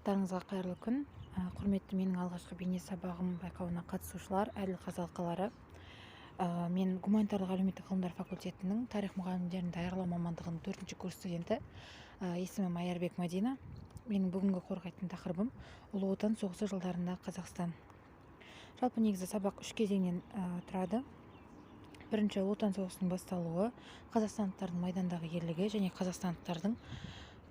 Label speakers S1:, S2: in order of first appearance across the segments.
S1: Барлықтарыңызға қайырлы күн. Құрметті менің алғашқы бейне сабағым байқауына қатысушылар, әділ қазалқалары. Мен гуманитарлық әлеуметтік ғылымдар факультетінің тарих мұғалімдерін даярлау мамандығының 4-ші курс студенті. Есімім Аярбек Мадина. Менің бүгінгі қорғайтын тақырыбым Ұлы Отан соғысы жылдарында Қазақстан. Жалпы негізі сабақ 3 кезеңнен тұрады. Бірінші, Ұлы Отан соғысының басталуы, қазақстандықтардың майдандағы ерлігі және қазақстандықтардың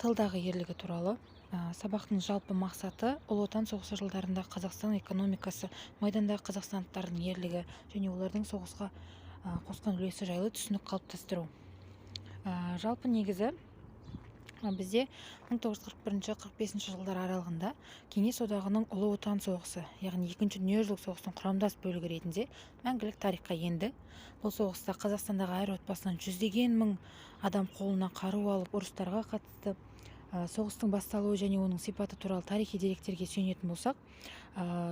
S1: тылдағы ерлігі туралы. Сабақтың жалпы мақсаты Ұлы Отан соғысы жылдарында Қазақстан экономикасы, майдандағы қазақстандықтардың ерлігі және олардың соғысқа қосқан үлесі жайлы түсінік қалыптастыру. Жалпы негізі бізде 1941-45 жылдар аралығында Кеңес Одағының Ұлы Отан соғысы, яғни Екінші дүниежүзілік соғыстың құрамдас бөлігі ретінде мәңгілік тарихқа енді. Бұл соғыста Қазақстандағы әр отбасынан жүздеген мың адам қолына қару алып ұрыстарға қатысты. Соғыстың басталуы және оның сипаты туралы тарихи деректерге сүйенетін болсақ,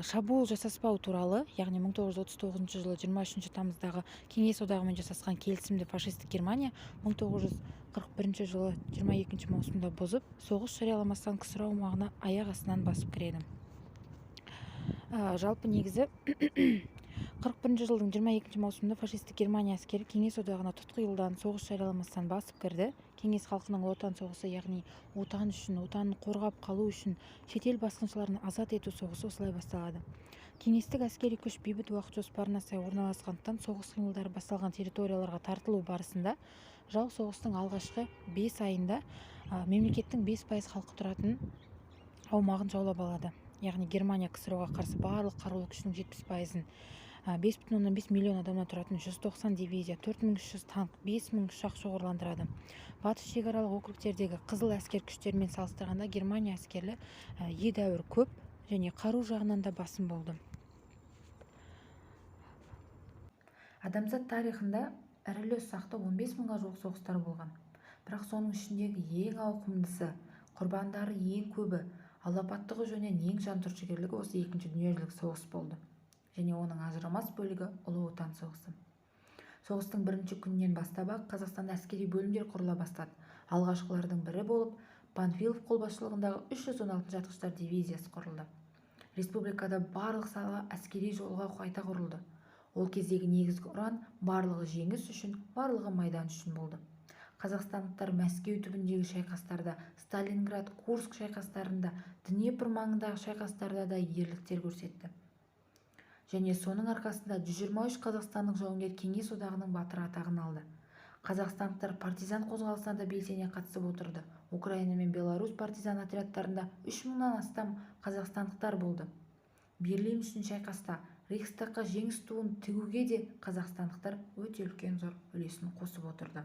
S1: шабуыл жасаспау туралы, яғни 1939 жылы 23 тамыздағы Кеңес Одағымен жасасқан келісімді фашистік Германия 1941 жылы 22 маусымда бұзып, соғыс жарияламастан КСРО аумағына аяқ астынан басып кіреді. Жалпы негізі 41 жылдың 22 маусымында фашистік Германия әскері Кеңес Одағына тұтқиылдан соғыс жарияламастан басып кірді. Кеңес халқының Ұлы Отан соғысы, яғни отан үшін, отанын қорғап қалу үшін шетел басқыншыларын азат ету соғысы осылай басталады. Кеңестік әскери күш бейбіт уақыт жоспарына сай орналасқандықтан соғыс қимылдары басталған территорияларға тартылу барысында жау соғыстың алғашқы 5 айында мемлекеттің 5% халқы тұратын аумағын жаулап алады. Яғни Германия КСРО-ға қарсы барлық қарулы күшінің 70%-ын, 5,5 миллион адамнан тұратын 190 дивизия, 4300 танк, 5000 ұшақ шоғырландырады. Батыс шекаралық округтердегі қызыл әскер күштерімен салыстырғанда Германия әскері едәуір көп және қару жағынан да басым болды.
S2: Адамзат тарихында ірілі-ұсақты 15 мыңға жуық соғыстар болған. Бірақ соның ішіндегі ең ауқымдысы, құрбандары ең көбі, алапаттығы жөнінен ең жантүршігерлігі осы Екінші дүниежүзілік соғыс болды. Және оның ажырамас бөлігі Ұлы Отан соғысы. Соғыстың бірінші күнінен бастап-ақ Қазақстанда әскери бөлімдер құрыла бастады. Алғашқылардың бірі болып Панфилов қолбасшылығындағы 316 атқыштар дивизиясы құрылды. Республикада барлық сала әскери жолға қайта құрылды. Ол кездегі негізгі ұран барлығы жеңіс үшін, барлығы майдан үшін болды. Қазақстандықтар Мәскеу түбіндегі шайқастарда, Сталинград, Курск шайқастарында, Днепр маңындағы шайқастарда да ерліктер көрсетті. Және соның арқасында 123 қазақстандық жауынгер Кеңес Одағының батыры атағын алды. Қазақстандықтар партизан қозғалысына да белсене қатысып отырды. Украина мен Беларусь партизан отрядтарында 3000-нан астам қазақстандықтар болды. Берлин үшін шайқаста Рейхстагқа жеңіс туын тігуге де қазақстандықтар өте үлкен зор үлесін қосып отырды.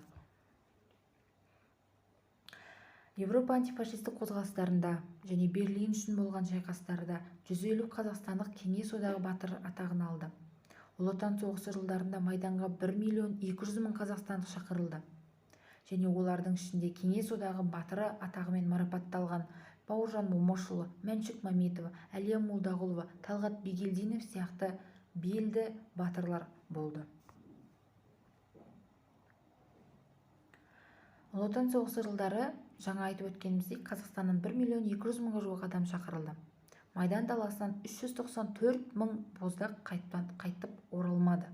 S2: Европа антифашистік қозғалыстарында және Берлин үшін болған шайқастарда 150 қазақстандық Кеңес Одағы батыры атағын алды. Ұлы Отан соғысы жылдарында майданға 1 миллион 200 мың қазақстандық шақырылды. Және олардың ішінде Кеңес Одағы батыры атағымен марапатталған Бауыржан Момышұлы, Мәншүк Мәметова, Әлия Молдағұлова, Талғат Бигелдинов сияқты белді батырлар болды. Ұлы Отан соғысы жылдары жаңа айтып өткеніміздей Қазақстаннан 1 миллион 200 мыңға жуық адам шақырылды. Майдан даласынан 394 мың боздақ қайтып оралмады.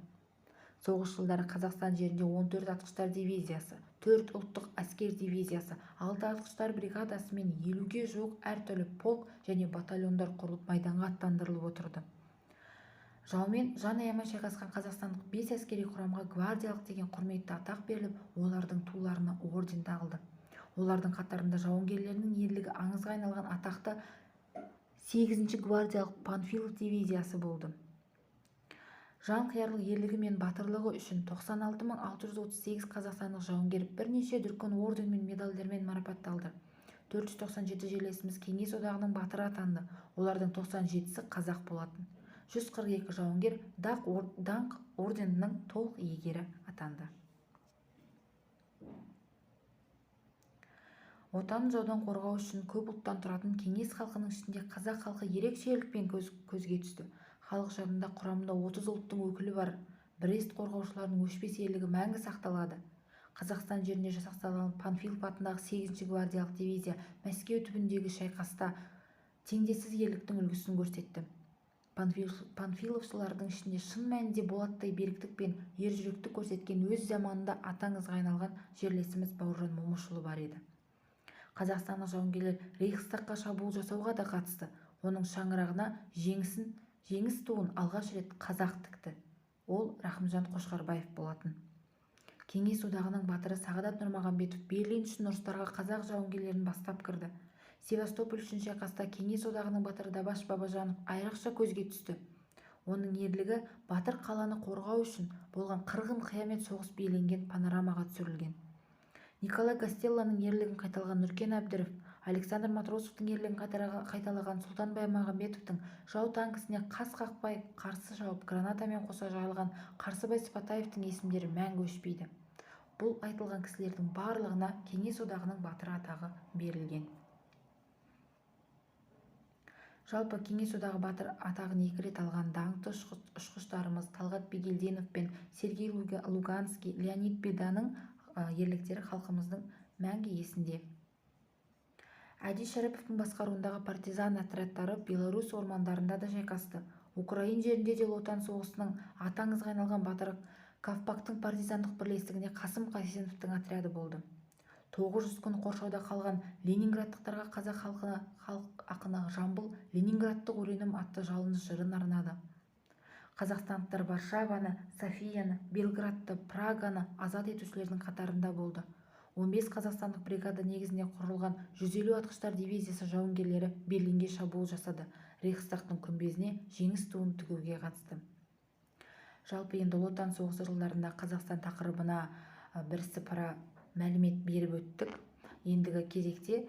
S2: Соғыс жылдары Қазақстан жерінде 14 атқыштар дивизиясы, 4 ұлттық әскер дивизиясы, 6 атқыштар бригадасы мен 50-ге жуық әртүрлі полк және батальондар құрылып майданға аттандырылып отырды. Жаумен жан аямай шайқасқан қазақстандық 5 әскери құрамға гвардиялық деген құрметті атақ беріліп, олардың туларына орден тағылды. Олардың қатарында жауынгерлерінің ерлігі аңызға айналған атақты 8-ші гвардиялық Панфилов дивизиясы болды. Жанқиярлық ерлігі мен батырлығы үшін 96638 қазақстандық жауынгер бірнеше дүркін орден мен медальдармен марапатталды. 497 жерлесіміз Кеңес Одағының батыры атанды. Олардың 97-сі қазақ болатын. 142 жауынгер Даңқ орденінің толық иегері атанды. Отан жаудан қорғау үшін көп ұлттан тұратын кеңес халқының ішінде қазақ халқы ерекше ерлікпен көзге түсті. Халық жадында құрамында 30 ұлттың өкілі бар Брест қорғаушыларының өшпес ерлігі мәңгі сақталады. Қазақстан жерінде жасақталған Панфилов атындағы 8-ші гвардиялық дивизия Мәскеу түбіндегі шайқаста Теңдессіз ерліктің үлгісін көрсетті. Панфиловшылардың ішінде шын мәнінде болаттай беріктік пен ержүректік көрсеткен өз заманында аты аңызға айналған жерлесіміз Бауыржан Момышұлы бар еді. Қазақстандық жауынгерлер Рейхстагқа шабуыл жасауға да қатысты. Оның шаңырағына жеңіс туын алғаш рет қазақ тікті. Ол Рахымжан Қошқарбаев болатын. Кеңес одағының батыры Сағадат Нұрмағамбетов Берлин үшін ұрыстарға қазақ жауынгерлерін бастап кірді. Севастополь үшін шайқаста Кеңес одағының батыры Дабаш Бабажанов айрықша көзге түсті. Оның ерлігі батыр қаланы қорғау үшін болған қырғын қиямет соғыс бейнеленген панорамаға түсірілген. Николай Гастеллоның ерлігін қайталаған Нүркен Әбдіров, Александр Матросовтың ерлігін қайталаған Сұлтан Баймағамбетовтің жау танкісіне қас қақпай қарсы шауып гранатамен қоса жарылған Қарсыбай Сыпатаевтың есімдері мәңгі өшпейді. Бұл айтылған кісілердің барлығына Кеңес одағының батыры атағы берілген. Жалпы Кеңес одағы батыр атағын екі рет алған даңқты ұшқыштарымыз Талғат Бигелдинов пен Сергей Луганский, Леонид Беданың ерліктері халқымыздың мәңгі есінде. Әди Шәріповтің басқаруындағы партизан отрядтары Беларусь ормандарында да шайқасты. Украин жерінде де Ұлы Отан соғысының аты аңызға айналған батыры Ковпактың партизандық бірлестігінде Қасым Қайсеновтің отряды болды. 900 күн қоршауда қалған ленинградтықтарға қазақ халық ақыны Жамбыл «Ленинградтық өлеңім» атты жалынды жырын арнады. Қазақстандықтар Варшаваны, Софияны, Белградты, Праганы азат етушілердің қатарында болды. 15 қазақстандық бригада негізінде құрылған 150 атқыштар дивизиясы жауынгерлері Берлинге шабуыл жасады. Рейхстагтың күмбезіне жеңіс туын тігуге қатысты. Жалпы енді Ұлы Отан соғысы жылдарында Қазақстан тақырыбына бірсыпыра мәлімет беріп өттік. Ендігі кезекте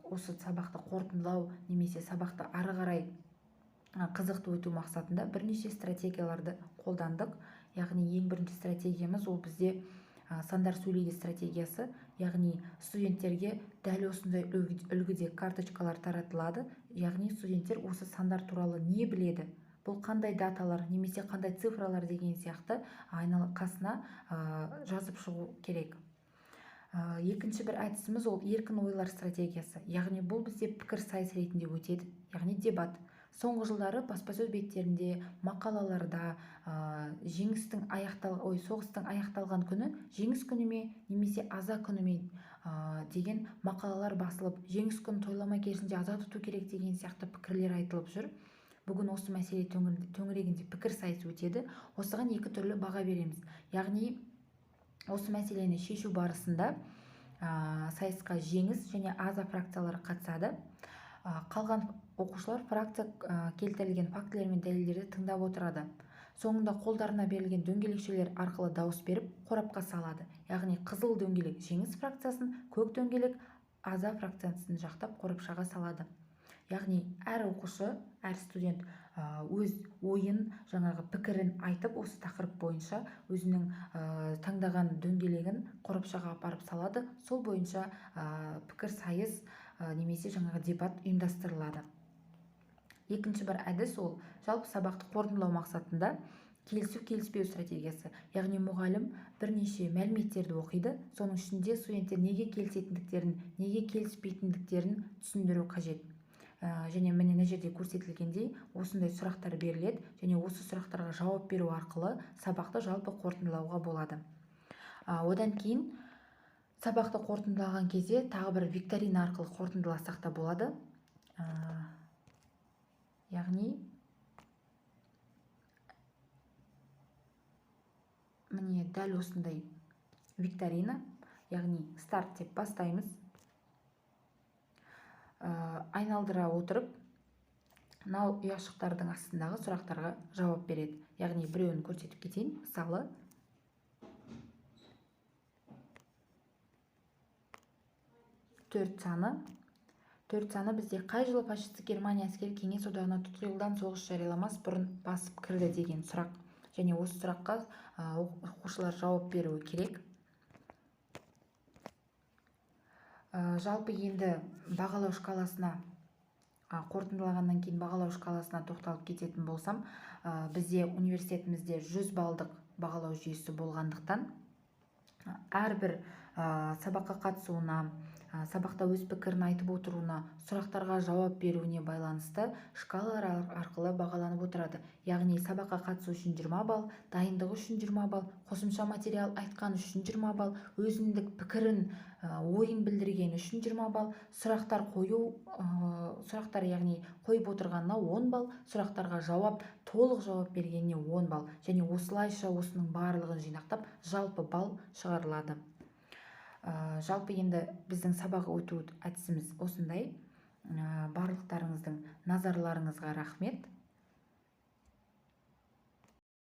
S2: осы сабақты қорытындылау немесе сабақты ары қарай қызықты өту мақсатында бірнеше стратегияларды қолдандық. Яғни ең бірінші стратегиямыз ол бізде сандар сөйлейді стратегиясы. Яғни студенттерге дәл осындай үлгіде карточкалар таратылады. Яғни студенттер осы сандар туралы не біледі, бұл қандай даталар немесе қандай цифралар деген сияқты қасына жазып шығу керек. Екінші бір әдісіміз ол еркін ойлар стратегиясы. Яғни бұл бізде пікір сайыс ретінде өтеді, яғни дебат. Соңғы жылдары баспасөз беттерінде, мақалаларда соғыстың аяқталған күні жеңіс күні ме немесе аза күні ме деген мақалалар басылып, жеңіс күнін тойламай керісінше аза тұту керек деген сияқты пікірлер айтылып жүр. Бүгін осы мәселе төңірегінде пікір сайыс өтеді. Осыған екі түрлі баға береміз. Яғни осы мәселені шешу барысында сайысқа жеңіс және аза фракциялары қатысады. Қалған оқушылар фракция келтірілген фактілер мен дәлелдерді тыңдап отырады. Соңында қолдарына берілген дөңгелекшелер арқылы дауыс беріп, қорапқа салады. Яғни қызыл дөңгелек жеңіс фракциясын, көк дөңгелек аза фракциясын жақтап қорапшаға салады. Яғни әр оқушы, әр студент өз ойын, жаңағы пікірін айтып, осы тақырып бойынша өзінің таңдаған дөңгелегін қорапшаға апарып салады. Сол бойынша пікір сайыс немесе жаңағы дебат ұйымдастырылады. Екінші бір әдіс ол жалпы сабақты қорытындылау мақсатында келісу келіспеу стратегиясы. Яғни мұғалім бірнеше мәліметтерді оқиды, соның ішінде студенттер неге келісетіндіктерін, неге келіспейтіндіктерін түсіндіру қажет. Және міне мына жерде көрсетілгендей осындай сұрақтар беріледі және осы сұрақтарға жауап беру арқылы сабақты жалпы қорытындылауға болады. Одан кейін сабақты қорытындылаған кезде тағы бір викторина арқылы қорытындыласақ та болады. Яғни міне дәл осындай викторина, яғни старт деп бастаймыз. Айналдыра отырып, мынау ұяшықтардың астындағы сұрақтарға жауап береді. Яғни біреуін көрсетіп кетейін. Мысалы, 4 саны. 4 саны бізде қай жылы фашистік Германия әскері Кеңес одағына тұтқиылдан соғыс жарияламас бұрын басып кірді деген сұрақ. Және осы сұраққа оқушылар жауап беруі керек. Жалпы енді бағалау шкаласына, қорытындылағаннан кейін бағалау шкаласына тоқталып кететін болсам, бізде университетімізде 100 балдық бағалау жүйесі болғандықтан, әрбір сабаққа қатысуына, Сабақта өз пікірін айтып отыруына, сұрақтарға жауап беруіне байланысты шкалалар арқылы бағаланып отырады. Яғни сабаққа қатысу үшін 20 балл, дайындығы үшін 20 балл, қосымша материал айтқан үшін 20 балл, өзіндік пікірін, ойын білдіргені үшін 20 балл, сұрақтар қою, сұрақтар, яғни қойып отырғанына 10 балл, сұрақтарға жауап, толық жауап бергеніне 10 балл және осылайша осының барлығын жинақтап, жалпы балл шығарылады. Жалпы енді біздің сабақ өту әдісіміз осындай. Барлықтарыңыздың назарларыңызға рахмет.